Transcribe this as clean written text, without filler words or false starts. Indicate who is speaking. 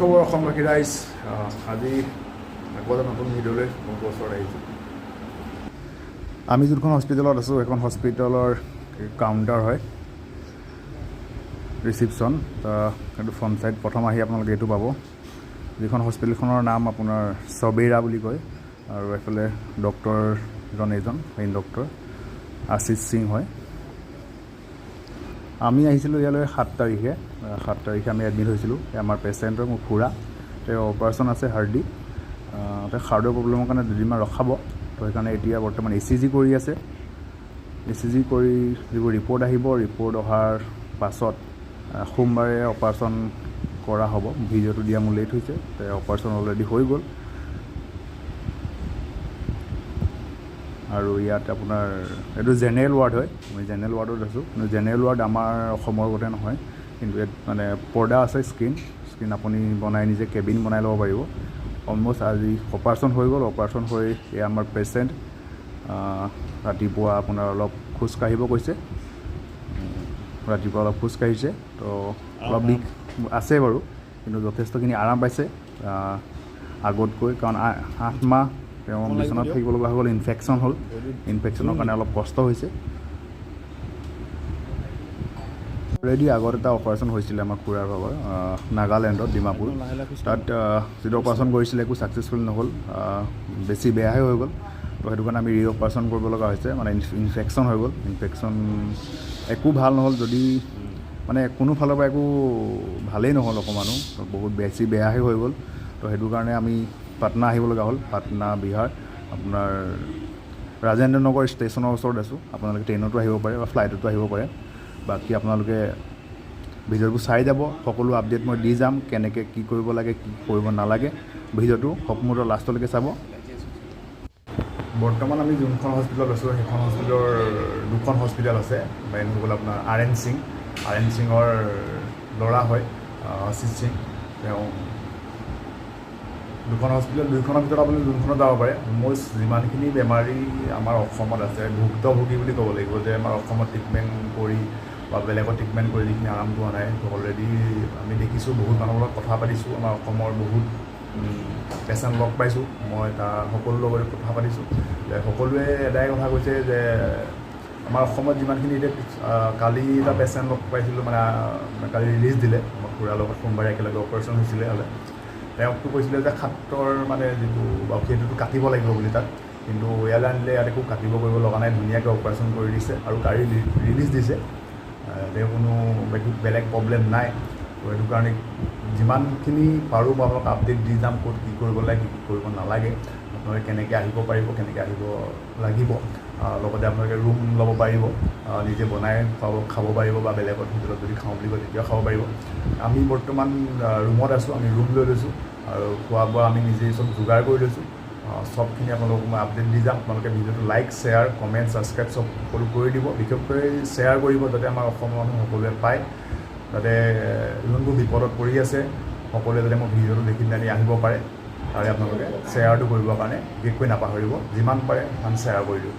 Speaker 1: খবৰ অসমবাসী ৰাইজ? আজি আকৌ এটা নতুন ভিডিঅ'লৈ আপোনালোকৰ ওচৰত আহিছোঁ। আমি যোনখন হস্পিটেলত আছোঁ, সেইখন হস্পিটেলৰ কাউণ্টাৰ হয়, ৰিচিপশ্যন। এইটো ফ্ৰণ্ট ছাইড। প্ৰথম আহি আপোনালোকে এইটো পাব। যিখন হস্পিটেলখনৰ নাম আপোনাৰ চবেৰা বুলি কয়। আৰু এইফালে ডক্টৰজন এইজন মেইন ডক্টৰ আশিষ সিং হয়। আমি আহিছিলোঁ ইয়ালৈ 7 তাৰিখে। 7 তাৰিখে আমি এডমিট হৈছিলোঁ। এই আমাৰ পেচেণ্টৰ, মোৰ খুৰা, তেওঁ অপাৰেশ্যন আছে হাৰ্ডি। তেওঁ হাৰ্টৰ প্ৰব্লেমৰ কাৰণে দুদিনমান ৰখাব। তো সেইকাৰণে এতিয়া বৰ্তমান ইচিজি কৰি আছে। ইচিজি কৰি যিবোৰ ৰিপৰ্ট আহিব, ৰিপৰ্ট অহাৰ পাছত সোমবাৰে অপাৰেশ্যন কৰা হ'ব। ভিডিঅ'টো দিয়া মোৰ লেট হৈছে। অপাৰেশ্যন অলৰেডি হৈ গ'ল। আৰু ইয়াত আপোনাৰ এইটো জেনেৰেল ৱাৰ্ড হয়। আমি জেনেৰেল ৱাৰ্ডত আছোঁ। কিন্তু জেনেৰেল ৱাৰ্ড আমাৰ অসমৰ গতে নহয়। কিন্তু ইয়াত মানে পৰ্দা আছে, স্ক্ৰীণ স্ক্ৰীণ আপুনি বনাই নিজে কেবিন বনাই ল'ব পাৰিব। অলম'ষ্ট আজি অপাৰেশ্যন হৈ গ'ল। অপাৰেশ্যন হৈ এই আমাৰ পেচেণ্ট ৰাতিপুৱা আপোনাৰ অলপ খোজ কাঢ়িব কৈছে। ৰাতিপুৱা অলপ খোজ কাঢ়িছে। তো অলপ বিষ আছে বাৰু, কিন্তু যথেষ্টখিনি আৰাম পাইছে আগতকৈ। কাৰণ 8 মাহ তেওঁ বিচনাত থাকিব লগা হৈ গ'ল। ইনফেকশ্যন হ'ল। ইনফেকশ্যনৰ কাৰণে অলপ কষ্ট হৈছে। অলৰেডি আগত এটা অপাৰেশ্যন হৈছিলে আমাৰ খুৰাৰ ভাগৰ, নাগালেণ্ডত, ডিমাপুৰ। তাত যিটো অপাৰেশ্যন কৰিছিলে, একো ছাকচেছফুল নহ'ল, বেছি বেয়াহে হৈ গ'ল। তো সেইটো কাৰণে আমি ৰি অপাৰেশ্যন কৰিব লগা হৈছে। মানে ইনফেকশ্যন হৈ গ'ল। ইনফেকশ্যন একো ভাল নহ'ল। যদি মানে কোনো ফালৰ পৰা একো ভালেই নহ'ল অকণমানো। তো বহুত বেছি বেয়াহে হৈ গ'ল। তো সেইটো কাৰণে আমি পাটনা আহিব লগা হ'ল। পাটনা, বিহাৰ, আপোনাৰ ৰাজেন্দ্ৰ নগৰ ষ্টেচনৰ ওচৰত আছোঁ। আপোনালোকে ট্ৰেইনতো আহিব পাৰে বা ফ্লাইটতো আহিব পাৰে। বাকী আপোনালোকে ভিডিঅ'বোৰ চাই যাব। সকলো আপডেট মই দি যাম, কেনেকৈ কি কৰিব লাগে, কি কৰিব নালাগে। ভিডিঅ'টো সম্পূৰ্ণ লাষ্টলৈকে চাব। বৰ্তমান আমি যোনখন হস্পিটেলত আছোঁ, সেইখন হস্পিটেলৰ দুখন হস্পিটেল আছে। মেইন হৈ গ'ল আপোনাৰ R N Singh. R N সিঙৰ ল'ৰা হয় আশিষ সিং। তেওঁ দুখন হস্পিটেল, দুইখনৰ ভিতৰত আপুনি যোনখনত যাব পাৰে। মোৰ যিমানখিনি বেমাৰী আমাৰ অসমত আছে, ভুক্তভোগী বুলি ক'ব লাগিব, যে আমাৰ অসমত ট্ৰিটমেণ্ট কৰি বা বেলেগত ট্ৰিটমেণ্ট কৰি যিখিনি আৰাম পোৱা নাই, অলৰেডি আমি দেখিছোঁ, বহুত মানুহৰ লগত কথা পাতিছোঁ, আমাৰ অসমৰ বহুত পেচেণ্ট লগ পাইছোঁ মই, তাৰ সকলোৰ লগতে কথা পাতিছোঁ, যে সকলোৱে এটাই কথা কৈছে যে আমাৰ অসমত যিমানখিনি এতিয়া কালি এটা পেচেণ্ট লগ পাইছিলোঁ, মানে কালি ৰিলিজ দিলে। আমাৰ খুৰাৰ লগত সোমবাৰে একেলগে অপাৰেশ্যন হৈছিলে। হ'লে তেওঁকতো কৈছিলে যে হাতৰ মানে যিটো বা সেইটোতো কাটিব লাগিব বুলি তাত। কিন্তু ইয়ালৈ আনিলে, ইয়াত একো কাটিব কৰিব লগা নাই। ধুনীয়াকৈ অপাৰেশ্যন কৰি দিছে আৰু গাড়ী ৰিলিজ দিছে। তেওঁ কোনো একো বেলেগ প্ৰব্লেম নাই। তো সেইটো কাৰণে যিমানখিনি পাৰোঁ মই আপোনাক আপডেট দি যাম, ক'ত কি কৰিব লাগে, কি কি কৰিব নালাগে, আপোনালোকে কেনেকৈ আহিব পাৰিব, কেনেকৈ আহিব লাগিব। লগতে আপোনালোকে ৰুম ল'ব পাৰিব, নিজে বনাই খুৱাব খাব পাৰিব বা বেলেগত হোটেলত যদি খাওঁ বুলি কয়, তেতিয়াও খাব পাৰিব। আমি বৰ্তমান ৰুমত আছোঁ। আমি ৰুম লৈ লৈছোঁ আৰু খোৱা বোৱা আমি নিজেই চব যোগাৰ কৰি লৈছোঁ। চবখিনি আপোনালোকক মই আপডেট দি যাম। আপোনালোকে ভিডিঅ'টো লাইক, শ্বেয়াৰ, কমেণ্ট, ছাবস্ক্ৰাইব চব সকলো কৰি দিব। বিশেষকৈ শ্বেয়াৰ কৰিব, যাতে আমাৰ অসমৰ মানুহ সকলোৱে পায়, যাতে যোনবোৰ বিপদত পৰি আছে, সকলোৱে যাতে মোৰ ভিডিঅ'টো দেখি পেলাই আহিব পাৰে। তাৰে আপোনালোকে শ্বেয়াৰটো কৰিবৰ কাৰণে বিশেষকৈ নাপাহৰিব। যিমান পাৰে সিমান শ্বেয়াৰ কৰি দিয়ক।